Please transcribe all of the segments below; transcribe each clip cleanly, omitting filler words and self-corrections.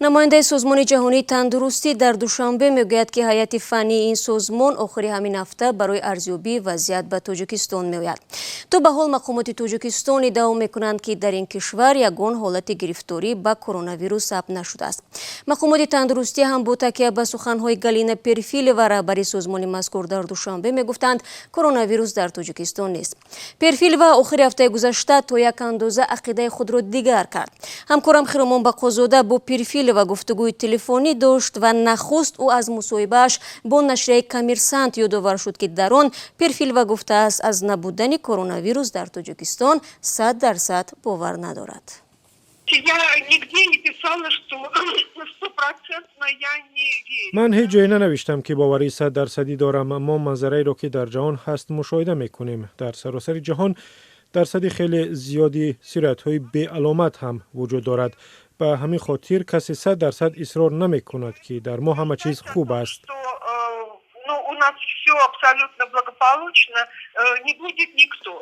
Намояндаи Созмони ҷаҳонии тандурустӣ дар Душанбе мегӯяд, ки ҳайати фаннии ин созмон охири ҳамин ҳафта барои арзёбии вазъият ба Тоҷикистон меояд. То ба ҳол мақомоти Тоҷикистон иддао мекунанд, ки дар ин кишвар ягон ҳолати гирифторӣ ба коронавирус сабт нашудааст. Мақомоти тандурустӣ ҳам бо такя ба суханҳои Галина Перфилова, раҳбари созмони мазкур дар Душанбе, мегуфтанд, коронавирус дар Тоҷикистон нест. Перфилова охири ҳафтаи гузашта то як андоза ақидаи худро дигар кард. Ҳамкорам Хиромон Бақозода бо Перфилова гуфтугӯи телефонӣ дошт ва нахуст ӯ аз мусоҳибааш бо нашрияи «Коммерсант» ёдовар шуд, ки дар он Перфилова гуфтааст, аз набудани коронавирус дар Тоҷикистон 100% бовар надорад. Я нигде не писала, что стопроцентно я не верю. Ман ҳеҷ ҷое нанавиштам, ки боварии 100-дарсадӣ дорам. Мо манзараеро, ки дар ҷаҳон ҳаст, мушоҳида мекунем. Дар саросари ҷаҳон дарсади хеле зиёди сироятҳои беаломат ҳам вуҷуд дорад. Ба ҳамин хотир касе 100% исрор намекунад, ки дар мо ҳама чиз хуб аст. Ну, у нас все абсолютно благополучно, не будет никто.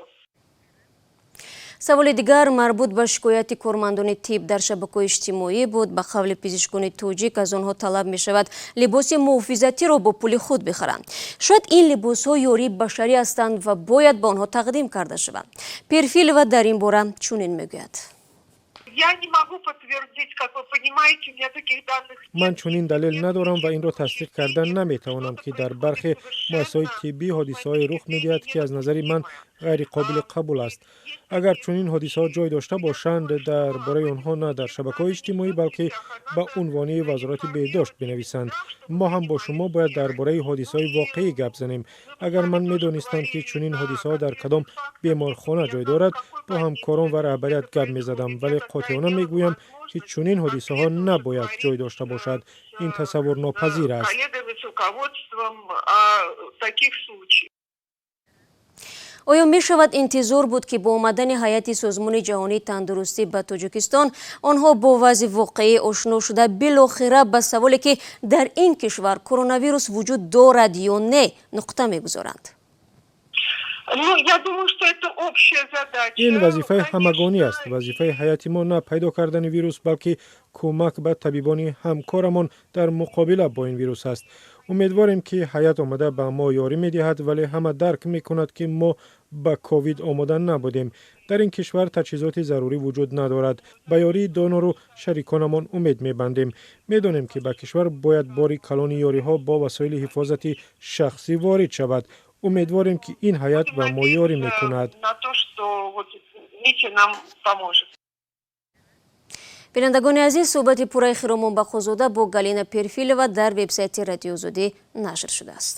Саволи дигар марбут ба шикояти кормандони тиб дар шабакаҳои иҷтимоӣ буд. Ба қавли пизишкони тоҷик, аз онҳо талаб мешавад либоси муҳофизатиро бо пули худ бихаранд. Шояд ин либосҳо ёрии башарӣ ҳастанд ва бояд ба онҳо тақдим карда шаванд. Перфилова дар ин бора чунин мегӯяд: Я не могу подтвердить, как вы понимаете, у меня таких данных нет. Ман чунин далел надорам ва инро тасдиқ кардан наметавонам, ки дар бархе муассисаҳои тиббӣ ҳодисаҳое рух медиҳад, ки аз назари ман ғайриқобили қабул аст. Агар чунин ҳодисаҳо ҷой дошта бошанд, дар бораи онҳо на дар шабакаҳои иҷтимоӣ, балки ба унвони Вазорати беҳдошт бинависанд. Мо ҳам бо шумо бояд дар бораи ҳодисаҳои воқеӣ гап занем. Агар ман медонистам, ки чунин ҳодисаҳо дар кадом беморхона ҷой дорад, бо ҳамкорон ва раҳбарият гап мезадам, вале қотеона мегӯям, ки чунин ҳодисаҳо набояд ҷой дошта бошад. Ин тасаввурнопазир аст. Коллегами, с руководством о таких случаях. Оё мешавад интизор буд, ки бо омадани ҳайати Созмони ҷаҳонии тандурустӣ ба Тоҷикистон онҳо бо вазъи воқеӣ ошно шуда, билохира ба саволе, ки дар ин кишвар коронавирус вуҷуд дорад ё не, нуқта мегузоранд? Ну, я думаю, что это общая задача. Ин вазифаи ҳамагонӣ аст. Вазифаи ҳайати мо на пайдо кардани вирус, балки кӯмак ба табибони ҳамкорамон дар муқобила бо ин вирус аст. Умедворем, ки ҳайат омада ба мо ёрӣ медиҳад, вале ҳама дарк мекунад, ки мо ба ковид омода набудем. Дар ин кишвар таҷҳизоти зарурӣ вуҷуд надорад. Ба ёрии донору шариконамон умед мебандем. Медонем, ки ба кишвар бояд бори калони ёриҳо бо васоили ҳифозати шахсӣ ворид шавад. Умедворем, ки ин ҳайат ба мо ёрӣ мекунад. На то, что вот миссия нам поможет. Бинандагони азиз, суҳбати пурраи Хиромон Бақозода бо Галина Перфилова дар вебсайти Радиоозодӣ нашр шудааст.